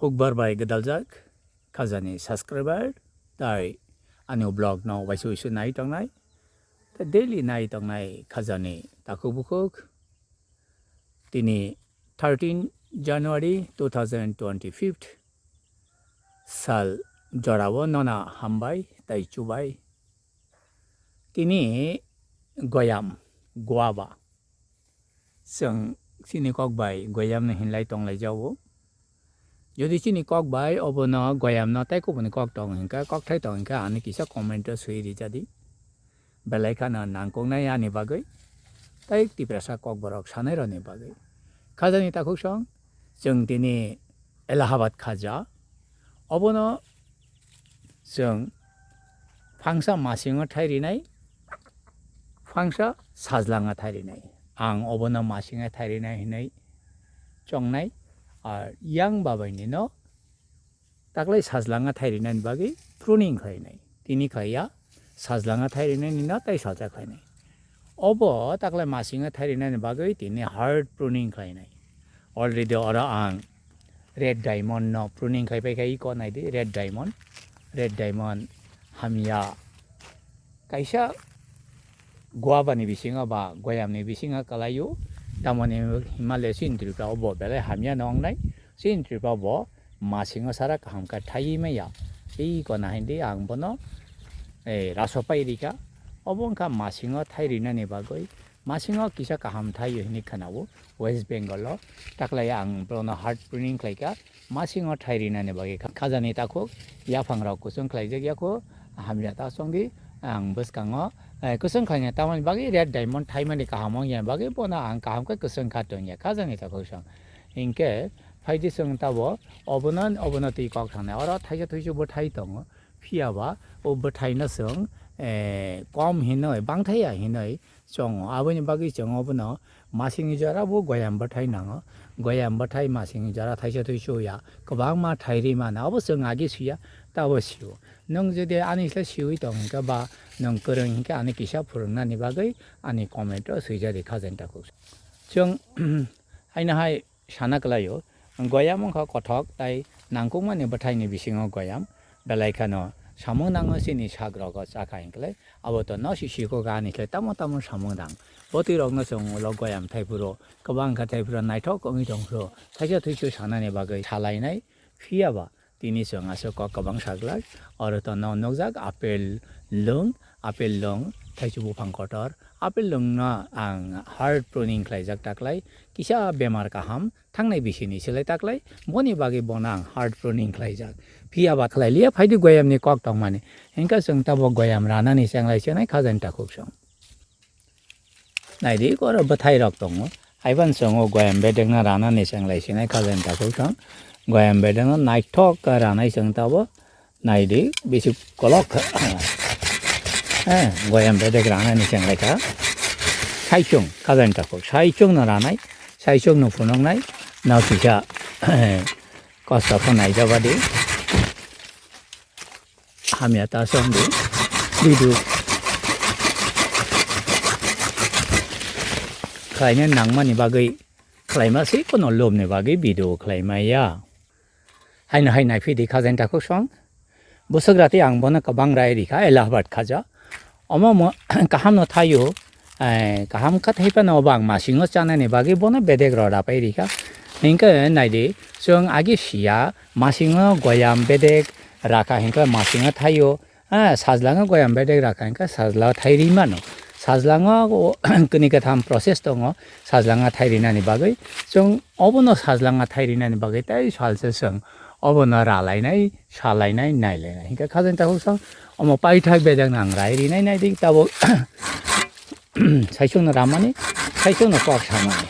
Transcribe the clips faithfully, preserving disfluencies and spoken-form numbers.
Ukbar bai gwdaljak khajani subscriber, tai ani vlog no waisa waisa nai tongnai, tai daily nai tongnai khajani takhuk bukhuk. Tini thirteen January two thousand twenty-five sal jorao nono hambai tai chubai. Tini goyam, guava. Chwng chini kok bai goyam no hinlai tonglai jago. Jodi chini kok bai obono goyam no tai kubuni kok tong hinkha, kokthai tong hinkha, ani kisa comment o swi rijadi. Belai khano nangkuknai ani bagwi, tai Tiprasa kokborok sanairokni bagwi. Khajani takhuk song, chwng tini Allahabad khaja. Obono chwng phangsa masingo thai rinai, phangsa sajlanga thai rinai. Ang obono masingo thai rinai hinwi chongnai, ar yang babaini no taklai sajlanga thai rinani bagwi pruning khlainai. Tini khlaiya, sajlanga thai rinani no tai sajak khlainai. Obo taklai masingo thai rinani bagwi tini hard pruning khlainai. Already oro ang red diamond no pruning khai paikha, iko naidi, red diamond, red diamond hamya. Kaisa guava ni bisingo ba goyam ni bisingo kalaio, tamoni Himalaya chini Tripura o bo belai hamya no wngnai, chini Tripura bo masingo sara kaham khe thaiwi maya. Iko nahaidi ang bono, eh, rasopai rikha, obo wngkha masingo thai rinani bagwi, masingo kisa kaham thaio hinwi khnao West Bengal o, taklai ang bono hard pruning khlaikha. Masingo thai rinani bagwi kha-, khajani takhuk, yaphangrok kusung khlaijak yakho, hamya ta chongdi, ang bwskango, eh, kusung khlaina tamani bagwi red diamond thaimani kaham wngya bagwi bono ang kaham khe kusung kha tongya, khajani takhuk song. Hinkhe phaidi chwng tabo obono, obono twi kok thangnai, oro thaisa thuisu bwthai tongo, phiyaba o bwthaino chwng, eh, kom hinwi, bangthaya hinwi, chongo. Aboni bagwi chwng obono masingni jora bo goyam bwthai nango. Goyam bwthai masingni jora thaisa thui suya. Kwbangma thai ri mano. Abo chwng agi suya, tabo sio. Nwng jodi ani se siwi tong hinkhe ba nwng kwrwng hinkhe ani kisa phwrwngnani bagwi ani comment o swijadi khajani takhuk. Chwng haino hai sana kwlaio. Goyam wngkha kothok tai nangkukmani bwthaini bisingo goyam. Belai kheno samung nango chini sagrogo chakha hinklai. Abo to no sisiko gani khe tamo tamo samung dang. Botwi rokno chwng ulo goyam thaiphuru kwbang kha thaiphuru naithok wngwi tongphuru thaisa thuisu sanani bagwi salainai. Phiyaba tini chwng aswk kok kwbang saglak. Oro to no nukjak apple lung, apple lung, thaisu buphang kotor. Apple lungno ang hard pruning khlaijak taklai. Kisa bemar kaham thangnai bisini silai taklai, boni bagwi bono ang hard pruning khlaijak. Phiyaba khlai liya phaidi goyamni kok tongmani. Hinkhe chwng tabok goyam ranani chenglai chenai khajani takhuk song. Naidi oro bwthai rok tongo. Haiban chwng o goyam bedekno ranani chenglai chenai khajani takhuk song. Goyam bedekno naithok khe ranai chwng tabok. Naidi, bisi kolok. Eh, goyam bedek ranani chenglai kha. Saichung, khajani takhuk. Saichung no ranai, saichung no phunuknai, no kisa, kosto kho naijabadi. Hamya ta song di, video khlaina nangmani bagwi khlaima se, kono lobni bagwi video khlaimaya. Haino hai naiphidi khajani takhuk song. Bwswk rati ang bono kwbang rai rikha, Allahabad khaja. Omo mo-, kaham no thaio, eh, kaham kha thai phano obo ang masingo chanani bagwi bono bedek rok rapai rikha. Hinkhe naidi, chwng agi siya, masingo goyam bedek rakha hinkhe masingo thaio. Ah, sajlango goyam bedek rakha hinkhe sajla thai ri mano. Sajlango o kwnwi kwtham process tongo, sajlanga thai rinani bagwi. Chwng obono sajlanga thai rinani bagwi tei salsa chwng obono ralainai, salainai, nailainai. Hinkhe khajani takhuk song omo paithak bedekno ang rai rinai naidi tabuk. Saichungno ramani, saichungno kok samani.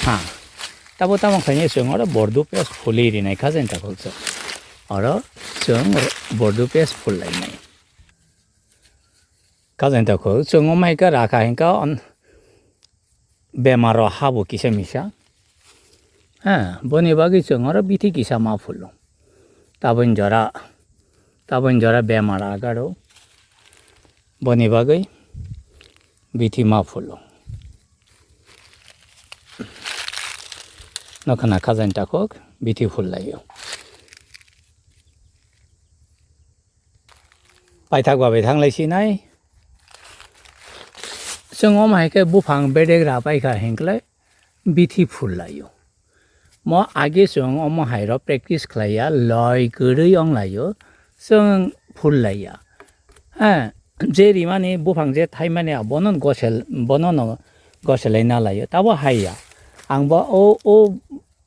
Ha. Tabo tamo khlainai chwng oro bordu pes phulwi rinai khajani takhuk chwng. Oro chwng bordu pes phullainai. Khajani takhuk chwng omaika rakha hinkha on bemaro habo kisa misa. Ha, boni bagwi chwng oro bithi kisa ma phulo. Taboni jora, taboni jora bemar agaro. Boni bagwi bithi ma phulo. Nokha na khajani takhuk bithi phul laio. Paithak ba bai thanglai sinai. Chwng omo hai khe buphang bedek ra paikha hinkhlai bithi phul laio. Mo age chwng omo hai rok practice khlai ya, loi kwrwi ong laio, chwng phul lai ya. Ha, je rimani buphang je thaimani abono gosel, bono no goselai na laio, tabo hai ya. Ang bo o, o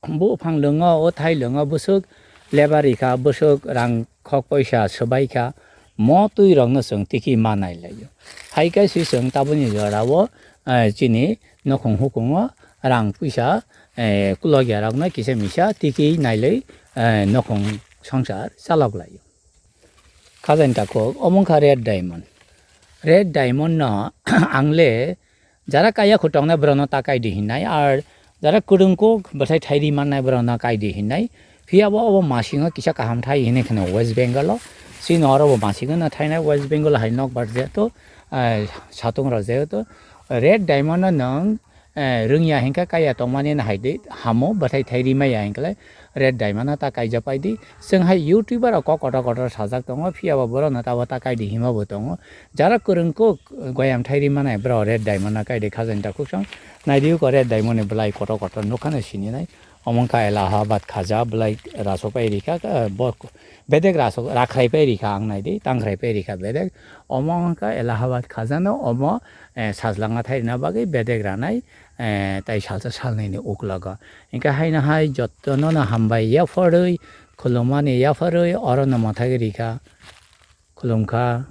buphang lwngo, o thai lwngo, bwswk lebar rikha, bwswk rang khok poisa swbai kha, mo twi rokno chwng tiki ma nai laio. Hai khe si chwng taboni jorao, eh, chini nokhong hukungo rang puisa, eh, kulokya rokno kisa misa tiki nailai, eh, nokhong songsar chalok laio. Khajani takhuk, omo wngkha red diamond. Red diamond no ang le jara kaya khu tongnai borok no ta kai di hinai, ar jara kwrwng kuk bwthai thai ri mannai borok no kai di hinai. Phiya bo obo masingo kisa kaham thai hinwi kheno West Bengal o. Chini oro bo masingo no thainai West Bengal hai nokbar jehetu, eh, satung rok jehetu. Red diamond no nwng, eh, rwngya hinkhe kaiya tongmani no hai di hamo, bwthai thai rimaya hinkhe red diamond no ta kaijak pai di. Chwng hai YouTuber rok kok kotor kotor sajak tongo, phiya bo borok no tabo ta kai di hima bo tongo. Jara kwrwng kuk goyam thai ri manai borok red diamond no kai di khajani takhuk song. Nai di ko red diamond ni bwlai kotor kotor nukha no sini nai. Omo wngkha Allahabad khaja bwlai rasok pai rikha, eh, bo bedek rasok rakhrai pai rikha ang nai di, tangkhrai pai rikha bedek. Omo wngkha Allahabad khaja no omo, eh, sajlangma thai rina bagwi bedek ranai, eh, tai salsa salnwi ni uklogo. Hinkhe haino hai jotono no hambai yapharwi, khulumani yapharwi oro no mwthagwi rikha, khulumkha.